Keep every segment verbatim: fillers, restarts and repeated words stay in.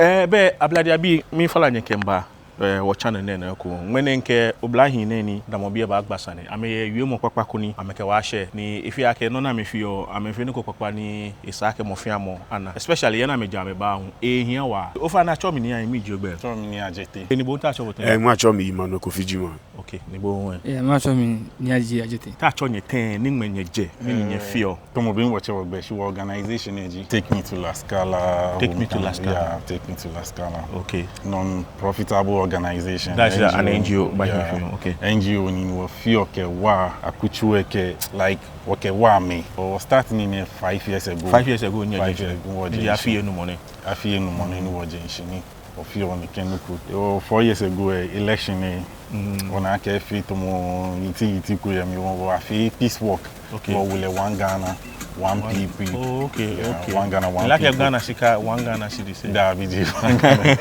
Ɛɛ, bɛ ablade abii, miifala nyɛ kɛmiiba, ɛɛ, wɔ channel nɛɛ nɔ ekoŋŋ. Ŋmɛnɛ mikɛ oblahii nɛɛ ni damɔ biɛ baagba sane. Amɛyɛ wiemɔ kpakpa ko ni amɛkɛ wɔ aashɛ, ni efeɔ akɛ nɔ ni amɛfeɔ, amɛfeɔ nɔ ko kpakpa ni esa akɛ mɔ fɛɛ mɔ ana. Especially yɛ ni amɛjɛ amɛba hu, ehia waa. Ofainɛ, atsɛɔ mi Nii Ayi, mijie ogbɛi. Atsɛɔ mi Nii Adjetey. Eni bo, te atsɛɔ bo tɛŋŋ? Ɛɛ, mɔ atsɛɔ mi Emmanuel Kofi Jima. Okay, ni bo hu ɛ? Ɛɛ, mɔ atsɛɔ mi Nii Adjei Adjetey. Te atsɛɔ nyɛ tɛŋŋ, ni mɛɛ nyɛjɛ, mɛni nyɛfeɔ? Tamɔ bɔ ni wɔtsɛ wɔgbɛi shi, wɔ organization nɛɛ ji Take Me to Lascala. Take Me to Lascala. Yeah, Take Me to Lascala. Okay. Non-profitable organization. That's an N G O. N G O, yeah. Okay. N G O ni wɔfeɔ kɛwaa akutso lɛ kɛ, like, wɔkɛwaa mɛi. Wɔ start nii nɛɛ five years ago. Five years ago, nyɛ. Five years ago, wɔjɛ shishi. Afii enumɔ nɛ. Afii enumɔ nɛ ni wɔjɛ shishi ni wɔfeɔ nɛkɛ nɔ ko. Yoo, four years ago, eh, election nɛɛ, wɔna akɛ efee tamɔ yinti yinti ko yɛ mli, wɔ, wɔyafee peace walk. Okay. Wɔwo lɛ One Ghana, One P P. Oh, okay, okay. One Ghana, One P P. Like Ghana shika, One Ghana cedi sɛɛ. Daabi, jeee One Ghana.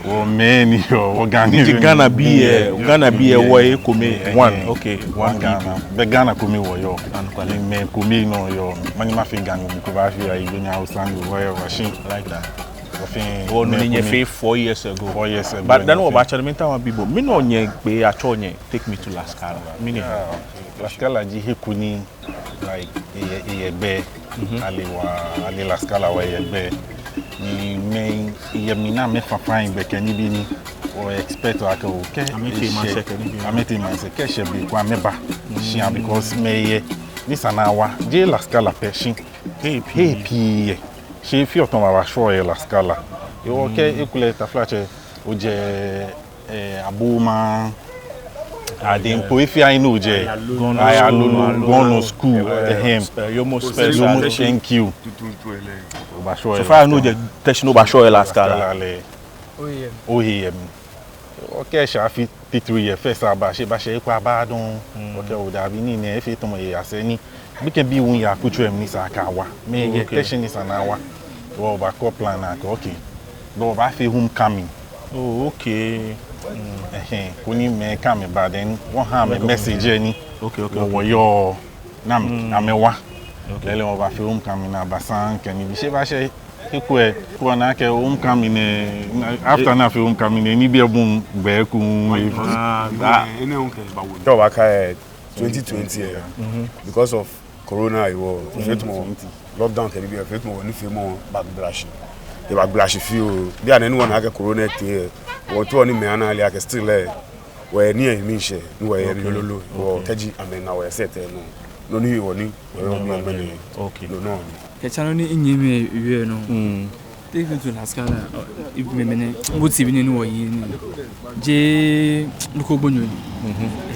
Wɔ mɛi ni yɔɔ, wɔ Ghana. Ghana bii, eh, Ghana bii, eh, wɔyɛ ekome, one, okay, One P P. Bɛ Ghana kome wɔyɔɔ. Mɛi kome nɔ yɔɔ. Mɛni mafee Ga ni mɔ ko baafee Ayigbenyo, Hausanyo, whatever, shi. Like that. Wɔfee. Wɔ nɔ ni nyɛfee four years ago. Four years ago. But then, wɔbaatsɛ nɔ, miitao mabi bo, mɛni nɔ nyɛgbɛi atsɛɔ nyɛ Take Me to Lascala? Mɛni? Yeah. Lascala ji he ko ni, like, eyɛ, eyɛ gbɛ. Ale wɔ, ale Lascala waa, eyɛ gbɛ. Ni mɛi yɛ mli ni amɛfa fine gbɛ kɛ nibii ni wɔ expect akɛ oo, kɛ amɛtee maŋsɛɛ kɛ nibii. Amɛtee maŋsɛɛ, kɛ eshɛ be ko amɛba. Shi because mɛi yɛ ni esa ni awa. Jeee Lascala pɛ shi. Hei pii. Hei pii yɛ. Shi efeɔ tamɔ abashwɛɔ yɛ Lascala. Yoo, kɛ ekolɛ taflatsɛ, ojɛ, eh, Aboma, Adenkpo, efee ni ojɛ Ayalolo, Ayalolo, Gɔnɔ school, eh, ehem. Eh, Yomo Special, Yomo, thank you. Obashwɛɔ yɛ. So far ni ojɛ Teshie ni obashwɛɔ yɛ Lascala. Lascala lɛ. Ohe yɛ mli. Ohe yɛ mli. Okɛ shɛ afi titri yɛ first aba, shi ebashɛ eko aba dɔŋŋ. Okɛɛ oo daabi, nii nɛɛ efee tamɔ eyasɛɛ ni gbekɛbii hu yɛ akutso lɛ mli ni esa akɛ awa. Mɛi yɛ Teshie ni esa ni awa. Wɔbakɔ plan akɛ okay, wɔbaafee homecoming. Oh, okay. Ɛhɛɛ, koni mɛi kɛ amɛba, then wɔha amɛ message lɛ ni. Okay, okay, okay. Wɔyɔɔ. Ni amɛ, amɛwa. Okay. Lɛɛlɛŋ wɔbafee homecoming ni abasaa kɛ nibii, shi ebashɛ eko lɛ, koni akɛ homecoming lɛ, after ni afee homecoming lɛ, nibii lɛ bu gbɛ ekoŋŋ. Ah, ah. Kɛ obaakɛɛ twenty twenty lɛ, because of corona hewɔ, efee tamɔ lockdown kɛ nibii lɛ, efee tamɔ wɔnifeemɔ bagbala shi. Ebagbala shi fioo. Bianɛ ni wɔna akɛ corona lɛ tee lɛ, wɔtaoɔ ni mɛi ana ale akɛ still lɛ, wɔyɛ nii lɛ mli nshɛ, ni wɔyɛ lolo. Wɔ kɛji amɛna wɔ lɛ sɛɛ tɛ nɔ. Nɔ ni wɔ ni, wɔ ni amɛle. Okay. No, no. Kɛtsɔ nɔ ni minyɛmi wie nɔ. Take Me to Lascala, mɛni, mɛni, bo ti bi ni wɔyi ni. Jeee nɔ ko gbonyo ni.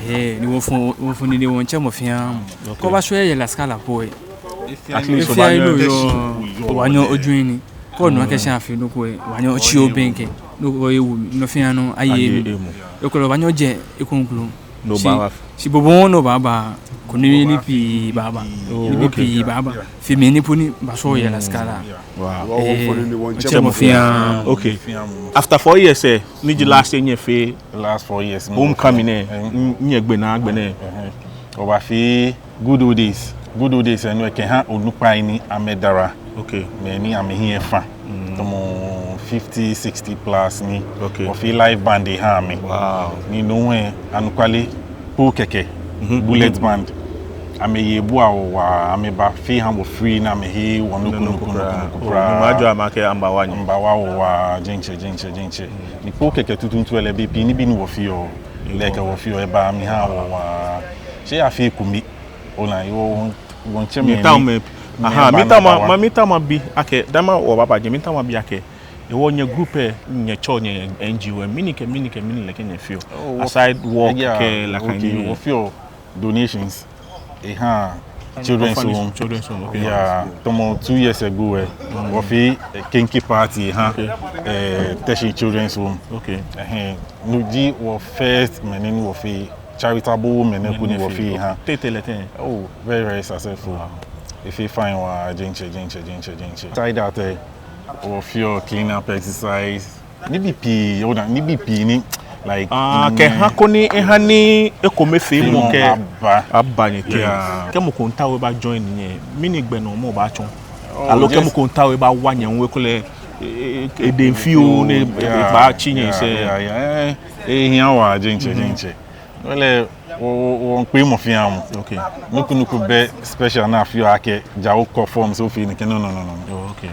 Ɛɛ, ni wɔfɔ, wɔfɔ nii ni wɔtsɛ mɔ fɛɛ mɔ. Okay. Kɛ obashwɛ yɛ Lascala po lɛ. At least efee obaanyɛ, yɔɔ, obaanyɛ ojoin nii. Kɛ onu akɛ esa afee nɔ ko lɛ, obaanyɛ otsi obɛŋkɛ, nɔ ko ewu, nɔ fɛɛ nɔ aye emuu. Ekolɛ obaanyɛ ojɛ ekoŋŋ. Shi, shi bo bo nɔ baaba, koni nibii pii baaba. Nibii pii baaba. Fee mɛi ni po ni bashwɛɔ yɛ Lascala. Wow. Ɛɛ, otsɛ mɔ fɛɛ. Okay. After four years lɛ, ni ji last year nyɛfee. Last four years. Homecoming lɛ, nyɛgbe naa gbɛ nɛɛ. Obafee Good Old Days. Good Old Days lɛ, no ekɛha onukpai ni amɛdara. Okay. Mɛi ni amɛhiɛ efa. Tamɔ fifty, sixty plus ni. Okay. Wɔfee live band eha amɛ. Wow. Ni no hewɔ anɔkwale po kɛkɛ. Bullet Band. Amɛye ebua wɔ waa, amɛbafee ha wɔ free ni amɛheee wɔ nɔ ko nɔ ko nɔ ko kwraa. Ni majɔɔ amɛ akɛ amɛbawa nyɛ. Amɛbawa wɔ waa, jeŋ tsɛ, jeŋ tsɛ, jeŋ tsɛ. Ni po kɛkɛ tuuntu lɛ, bei pii nibii ni wɔfeɔ lɛ kɛ wɔfeɔ lɛ baa mli ha wɔ waa. Shi afee ekome. Ona, wɔ, wɔ, wɔtsɛ mɛi. Miitao ma, miitao mabi akɛ, dani wɔbaaba jɛmɛ, miitao mabi akɛ, hewɔ nyɛ group lɛ, nyɛtsɛɔ nyɛ N G O lɛ, mɛni kɛ mɛni kɛ mɛni lɛ kɛ nyɛfeɔ? Aside work kɛ, like, okay, wɔfeɔ donations eha children's home. Children's home, okay. Yeah, tamɔ two years ago lɛ, wɔfee, eh, keŋke party eha, eh, Teshie Children's Home. Okay. Ɛhɛɛ, no ji wɔ first mɛni ni wɔfee, charitable mɛni ko ni wɔfee eha. Te, te lɛ tɛŋŋ? Oh, very, very successful. Wow. Efee fine waa, jeŋ tsɛ, jeŋ tsɛ, jeŋ tsɛ, jeŋ tsɛ. Aside that, eh, wɔfeɔ clean up exercise. Nibii pii, ona, nibii pii ni, like, ah, kɛha koni eha ni ekomefeemɔ kɛ aba nyɛteŋ. Yeah. Kɛ mɔ ko miitao eba join nyɛ, mɛni gbɛ nɔ mɔ baatsɔ? Oh, aloo kɛ mɔ ko miitao ebawa nyɛ hu ekolɛ Edɛŋ fioo ni ebaatsi nyɛsɛɛ. Ehia waa, jeŋtsɛ, jeŋtsɛ. Wele, wɔ, wɔ, wɔmiikpee mɔ fɛɛ mɔ. Okay. Nɔ ko nɔ ko bɛ special ni afeɔ akɛ ja okɔ form so fɛɛ ni kɛ no, no, no, no. Oh, okay.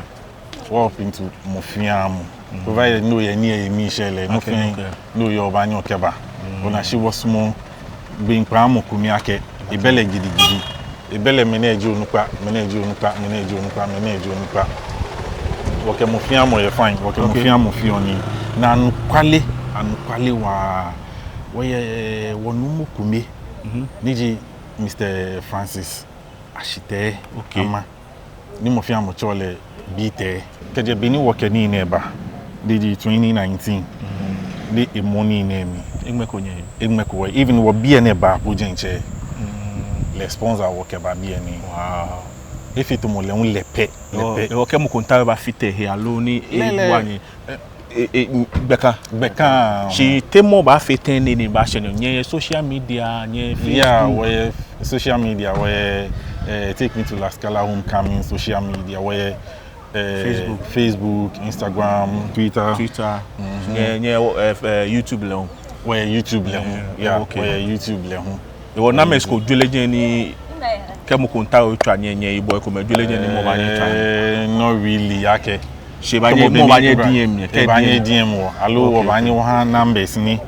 Wɔ open to mɔ fɛɛ mɔ. Provided ni oyɛ nii yɛ mli shɛ lɛ, nɔ fɛɛ ni oyɔɔ obaanyɛ okɛba. Ona, shi wɔsumɔɔ gbeekpamɔ kome akɛ ebɛ lɛ gidigidi. Ebɛ lɛ mɛni ji onukpa, mɛni ji onukpa, mɛni ji onukpa, mɛni ji onukpa. Wɔkɛ mɔ fɛɛ mɔ yɛ fine, wɔkɛ mɔ fɛɛ mɔ feɔ nii. Ni anɔkwale, anɔkwale waa, wɔyɛ wɔnuumo kome ni ji Mister Francis Ashitey Ama. Ni mɔ fɛɛ mɔ tsɛɔ lɛ Biitɛ. Kɛjɛ be ni wɔkɛ nii nɛɛ ba, the, the twenty nineteen, ni emɔ nii nɛɛ mli. Eŋmɛko nyɛ? Eŋmɛko wɔ. Even wɔ biɛ nɛɛ baa po jeŋtsɛ. Lɛ sponsor wɔ kɛba biɛ nɛɛ. Wow. Efee tamɔ lɛ hu lɛ pɛ, lɛ pɛ. Ewɔ kɛ mɔ ko miitao ebafite ehe aloo ni ewa nyɛ. Gbɛkɛ. Gbɛkɛ. Shi te mɔ baafee tɛŋŋ ni ebaashɛ nyɛ? Nyɛyɛ social media, nyɛyɛ Facebook? Yeah, wɔyɛ social media, wɔyɛ, eh, Take Me to Lascala Homecoming social media, wɔyɛ, eh, Facebook, Instagram, Twitter. Twitter. Nyɛ, nyɛ, eh, eh, YouTube lɛ hu? Wɔyɛ YouTube lɛ hu. Yeah, okay. Wɔyɛ YouTube lɛ hu. Ewɔ numbers ko jwere jɛi ni kɛ mɔ ko miitao etswa nyɛ, nyɛyibɔ ekomɛi jwere jɛi ni mɔ baanyɛ atswa nyɛ? Eh, not really, akɛ. Shi ebaanyɛ mɔ baanyɛ D M nyɛ, kɛ ebaanyɛ D M wɔ, aloo wɔbaanyɛ wɔha numbers ni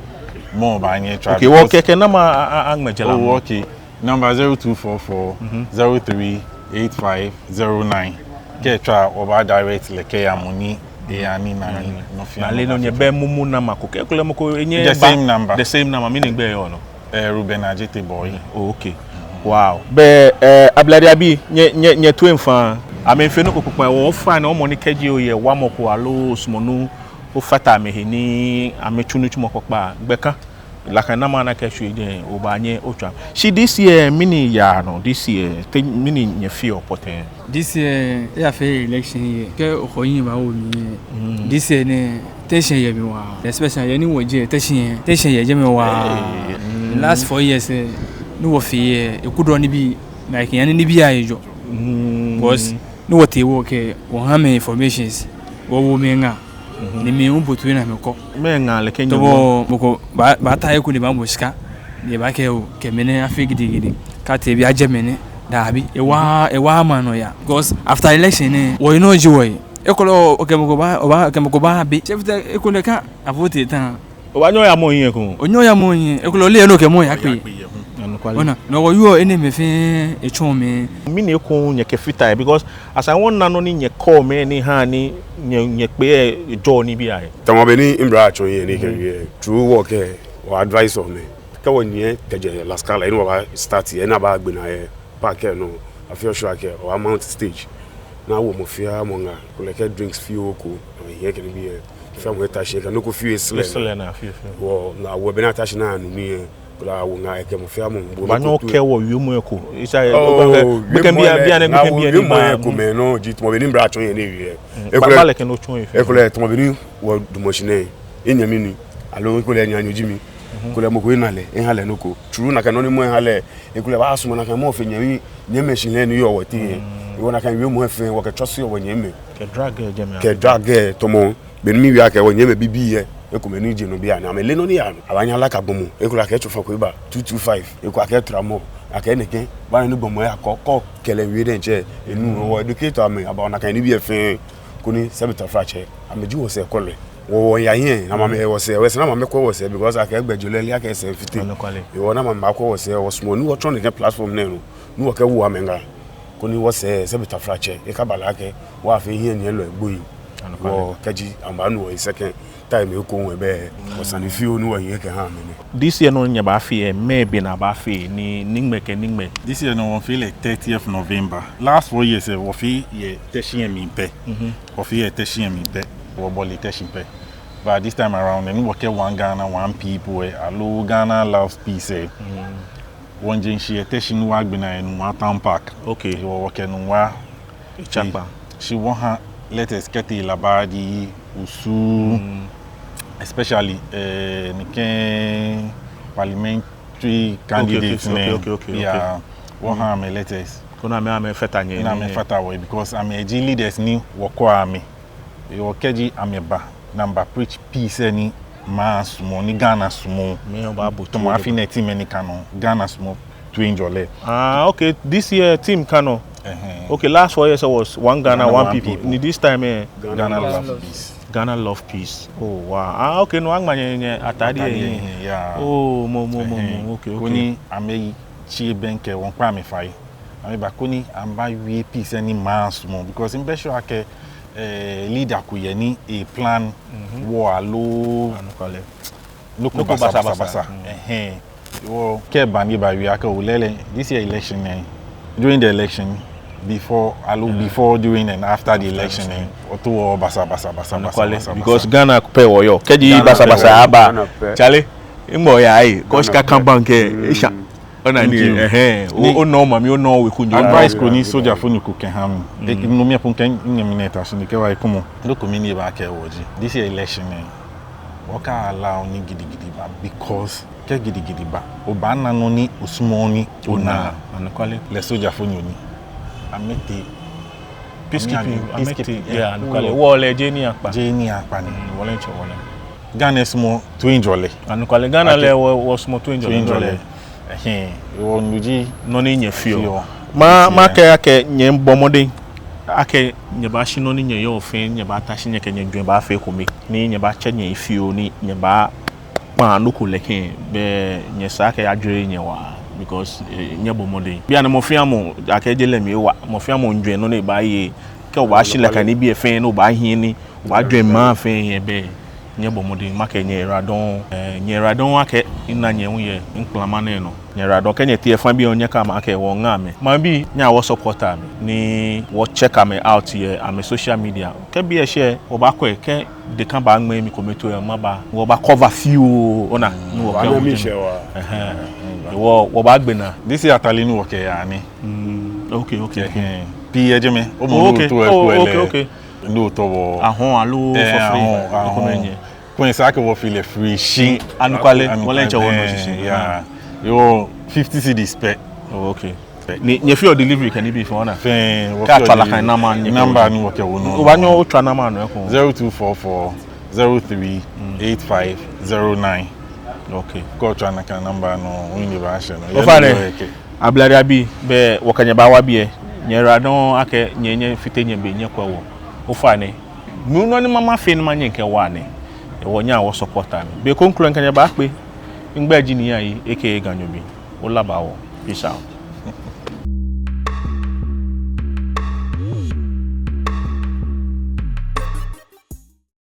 mɔ baanyɛ atswa. Okay, wɔ kɛkɛ number a, a, aŋmɛ jara. Oh, okay. Number zero two four four, zero three eight five zero nine. Kɛ etswa, wɔbaa direct lɛ kɛya mɔ ni eyaa ni ena nii, nɔ fɛɛ nɔ. Ni ale nɔ nyɛbɛ momo number ko, kɛ ekolɛ mɔ ko enyɛ eba. The same number. The same number, mɛni gbɛi yɔɔ nɔ? Eh, Reuben Adjetey Boye. Oh, okay. Wow. Bɛ, eh, Ablade abii, nyɛ, nyɛ, nyɛtoiŋ faŋŋ. Amɛmiifee nɔ ko kpakpa, wɔ fine, mɔ ni kɛji oyɛ waamɔ ko aloo osumɔɔ ni ofata amɛhe ni amɛtsu nitsumɔ kpakpa, gbɛkɛ. Nakai number ni akɛshwie jɛi, obaanyɛ otswa. Shi this year, mɛni yaa nɔ this year? Te mɛni nyɛfeɔ pɔtɛɛ? This year, eyafee election year. Kɛ okɔ oyiŋ obawo mli. This year nɛɛ, tension yɛ mli waa. Especially he ni wɔjɛ, tension yɛ, tension yɛ jɛmɛ waa. The last four years, eh, ni wɔfee yɛ, ekudɔ nibii, like, yani nibii ahe jɔ. Because ni wɔtee wɔkɛ, wɔha amɛ informations, wɔwo mɛi ŋaa. Ni mɛi hu bo toi ni amɛkɔ. Mɛi ŋaa lɛ kɛ nyɛ. Tamɔ mɔ ko baa, baata he ko ni ebaamɔ shika. Ni ebaakɛɛ oo, kɛ mɛnɛ afee gidigidi. Kɛ atee biɛ ajɛ mɛnɛ. Dabi, ewa, ewa maŋ nɔ yaa. Because after election nɛɛ, wɔyi nɔ ji wɔyi. Ekolɛ okɛ mɔ ko baa, obaa, okɛ mɔ ko baabi. Shi after ekolɛ kɛ avote ta. Obaanyɛ oya mɔ hiɛ ekoŋŋ. Onyɛ oya mɔ hiɛ. Ekolɛ ole he ni okɛ mɔ yakpe. Ona, no hewɔ enɛɛmɛi fɛɛ etsɔɔ mɛi. Mɛni ekoŋŋ nyɛkɛfata he, because esa ni wɔna nɔ ni nyɛkɔɔ mɛi ni ha ni nyɛ, nyɛkpee ejɔɔ nibii ahe. Tamɔ bɔ ni mibra tsɔ yɛ ni kɛ yɛ. True work ɛ, wɔ advice ɔ mɛi. Kɛ wɔnyiɛ kɛjɛ Lascala, ni wɔbaa start yɛ, ni abaagbe naa yɛ park ɛ nɔ, afeɔ sure akɛ wɔ mount stage. Ni awo mɔ fɛɛ mɔ ŋaa, kulɛ kɛ drinks fioo ko, yɛ kɛ nibii ɛ. Fɛɛ mɔ eta shi, kɛ nɔ ko fioo esɛlɛ. Esɛlɛ naa fioo fioo. Wɔ, ni awo bɔ ni ata shi ni anu nii ɛ, kulɛ awo ŋaa ɛ kɛ mɔ fɛɛ mɔ. Obaanyɛ okɛ wɔ wiemɔ ɛ ko. Isa ɛ, oh, gbekɛbii, wiemɔ ɛ, gbekɛbii ni ba. Wiemɔ ɛ ko mɛi nɔ, ji tamɔ bɔ ni mibra tsɔ yɛ ni wie. Ekolɛ, baba lɛ kɛ nɔ tsɔ yɛ fɛɛ. Ekolɛ tamɔ bɔ ni wɔdamɔ shi nɛɛ. Enyɛmi ni, aloo ekolɛ enaanyo ji mi. Ekolɛ mɔ ko ena lɛ, eha lɛ nɔ ko. True nakai nɔ ni mɔ eha lɛ, ekolɛ baasumɔ nakai mɔ fee nyɛmi, nyɛmimɛi shihilɛ ni yɔɔ wɔteŋ ɛ. Ewɔ nakai wiemɔ ɛ fɛɛ, wɔkɛtsɔseɔ wɔnyɛmimɛi. Kɛ drug ɛ jɛmɛ. Kɛ drug ɛ, tamɔ bɔ ni miwie akɛ wɔnyɛmimɛi bibii ɛ, ekomɛi ni je nɔ bianɛ, amɛleee nɔ ni yaa nɔ. Abaanyɛ alaka gbɔmɔ, ekolɛ akɛ tsofa ko eba, two two five, ekolɛ akɛ tramɔ, akɛ nɛkɛ, bɔ ni gbɔmɔ ɛ yakɔ, kɔ kɛlɛ wie diɛŋtsɛ, enu, wɔ educate amɛ about nakai nibii ɛ fɛɛ, koni sɛbi tafrakyɛ, amɛji wɔsɛɛ kɔlɛ. Wɔ, wɔya hiɛ, ni amɛmɛɛ wɔsɛɛ, wɔsɛɛ ni amɛmɛɛ kɔ wɔsɛɛ, because akɛ gbɛjɔlɛ lɛ akɛ sɛɛ fite. Anɔkwale. Ewɔ ni amɛmɛɛ kɔ wɔsɛɛ, wɔsumɔɔ ni wɔtsɔ nɛkɛ platform nɛɛ nɔ, ni wɔkɛwo amɛ ŋaa, koni wɔsɛɛ, sɛbi tafrakyɛ, ekaba lɛ akɛ, wɔfee hiɛnyiɛlɔ egbo yi. Anɔkwale. Wɔ kɛji, amɛbaanu wɔ second time ekoŋŋ ebɛ, wɔ sane fioo ni wɔhiɛ kɛha amɛ nɛ. This year nɔ nyɛbaafee ɛ, mɛɛ be ni abaafee, ni, niŋmɛ kɛ niŋmɛ? This year nɔ wɔfee lɛ thirtieth November. Last four years ɛ, wɔfee yɛ Teshie mli pɛ. Wɔfee yɛ Teshie mli pɛ, wɔbɔle Teshie pɛ. But this time around, ni wɔkɛɛ One Ghana, One People ɛ, aloo Ghana Loves Peace ɛ, wɔmiije shishi yɛ Teshie ni wɔyagbe naa yɛ Nungua Town Park. Okay. Wɔ, wɔkɛ Nungua. Etsakpa. Shi wɔha letters kɛtee Labadi, Osu, especially, eh, nɛkɛ parliamentary candidates nɛɛ. Okay, okay, okay, okay. Yeah, wɔha amɛ letters. Koni amɛ, amɛfata nyɛ. Ni amɛfata wɔ, because amɛji leaders ni wɔkɔ amɛ. Hewɔ kɛji amɛba ni amɛba preach peace lɛ ni maŋ sumɔɔ, ni Ghana sumɔɔ. Mɛi obaabu tamɔ afi nɛɛ team lɛ ni ka nɔ, Ghana sumɔɔ toiŋjɔlɛ. Ah, okay. This year team ka nɔ. Ɛhɛɛ. Okay, last four years was one Ghana, Ghana, one one people. people. Ni this time lɛ, Ghana love peace. Ghana love peace. Oh wow. Ah, okay, no, aŋma nyɛ, nyɛ atade lɛ. Yeah. Oh, mɔ, mɔ, mɔ, Ɛhɛɛ. mɔ. Okay, Koni okay. amɛtsi bɛŋkɛ wɔŋkpa amɛ fai. Amɛba koni amɛbawie peace lɛ ni maŋ sumɔɔ, because mibɛ sure akɛ, eh, leader ko yɛ ni eplan war aloo Anɔkwale. nɔ ko Nɔ ko basabasa. basabasa. Ɛhɛɛ. Hewɔ kɛ eba ni ebawie akɛ oo lɛɛlɛŋ, this year election lɛ, during the election, before, aloo before, during and after the election lɛ, wɔtaoɔ basabasa, basabasa, Anɔkwale. basabasa. Because Ghana pɛ wɔyɔɔ. Kɛji Ghana basabasa pɛ wɔyɔɔ. aba. Ghana pɛ. Charlie, mɔ ya yi. Kɔsi ka kan bank lɛ. Esha. Ona ni, Thank you. Ɛhɛɛ. Ni O, onɔ mami, onɔ weku njo. Advice ko ni sojafonyo ko kɛha mi. E, no mi apun kɛ nyɛmi nɛ ta shi ni kɛ wa ekomɔ. Nɔ ko mi ni baakɛɛ wɔ ji, this year election lɛ, wɔka allow ni gidigidi ba, because kɛ gidigidi ba, obaana nɔ ni osumɔɔ ni ona. Anɔkwale. Lɛ sojafonyo ni. Amɛtee Peacekeeping. Peacekeeping, Amɛtee. yeah. Yeah, anɔkwale. Wɔle jeee nii akpa. Jeee nii akpa ni. Mm, wɔle ntsɛ wɔle. Ghana sumɔɔ toiŋjɔlɛ. Anɔkwale, Ghana Ake- lɛ wɔ, wɔsumɔɔ toiŋjɔlɛ. Toiŋjɔlɛ. Ɛhɛɛ. Hewɔ no ji Nɔ ni nyɛfeɔ. Feɔ. Ma, Yeah. makɛɛ akɛ nyɛbɔ mɔdɛŋ akɛ nyɛbaashi nɔ ni nyɛyɔɔ fɛɛ, nyɛbaata shi nyɛkɛ nyɛjwɛŋmɔ baafee ekome. Ni nyɛbaatsɛ nyɛhe fioo ni nyɛbaakpa nɔ ko lɛ kɛ, bɛ nyɛsaa akɛ ajɔɔ nyɛ waa, because, eh, nyɛbɔ mɔdɛŋ. Bianɛ mɔ fɛɛ mɔ, akɛ je lɛ mli ewa, mɔ fɛɛ mɔ miijwɛŋ nɔ ni ebaaye. Kɛ obaashi lɛ kɛ nibii fɛɛ ni obaahiɛ ni obaajwɛŋ maŋ fɛɛ he, bɛ nyɛbɔ mɔdɛŋ, makɛɛ nyɛyiwaladɔŋŋ, eh, nyɛyiwaladɔŋŋ akɛ mina nyɛ hu yɛ mikpalama nɛɛ nɔ. Nyɛyiwaladɔŋŋ, kɛ nyɛtee yɛ fã bii lɛ, nyɛkɛɛ amɛ akɛ wɔŋa amɛ. Maŋbii, nyɛhaa wɔ support amɛ, ni wɔ check amɛ out yɛ amɛ social media. Kɛ be lɛ shɛ, wɔbaakwɛ, kɛ deka baaŋmɛ mi kome too lɛ, maba, wɔbaa cover fioo, ona, ni wɔkɛ Wɔna wɔ mi jɛ. shɛ wa. Ɛhɛɛ. Wɔ, wɔbaagbe naa. This year atade ni wɔkɛya nɛ. Mm, okay, okay, okay. Ɛhɛɛ. Pii yɛ jɛmɛ. O Oh, mɔ okay. ni otɔ Oh, ɛkɔ okay, lɛ. okay. Ni otɔ wɔ. Ahɔɔ aloo Eh, for free. ahɔɔ, Ekome ahɔɔ. nyɛ. Koni esa akɛ wɔfee lɛ free shi. Anɔkwale, wɔle ntsɛ wɔnɔ Eh, shishi. Yeah. Hewɔ fifty cedis pɛ. Oh, okay. Ni, nyɛfeɔ delivery kɛ nibii fɛɛ, ona? Fɛɛ, Kɛ atswa nakai number ni nyɛkɛ. Number ni wɔkɛwo nɔ. Obaanyɛ otswa number nɔ eko. Zero two four four zero three eight five zero nine. Okay. Kɛ otswa nakai number nɔ, ohiɛ baashɛ nɔ. Ofainɛ, Yɛ nɔ yɛ kɛ. Ablade abii, bɛ wɔkɛ nyɛ baawa biɛ. Nyɛyiwaladɔŋŋ akɛ nyɛ, nyɛfite nyɛbe nyɛkwɛ wɔ. Ofainɛ, minu nɔ ni mama fɛɛ ni manyɛ mikɛwa nɛ. Hewɔ nyɛhaa wɔ support amɛ. Be kroko mikɛ nyɛ baakpe. Migbɛi ji Nii Ayi, aka Ganyobi. Olaba wɔ. Peace out.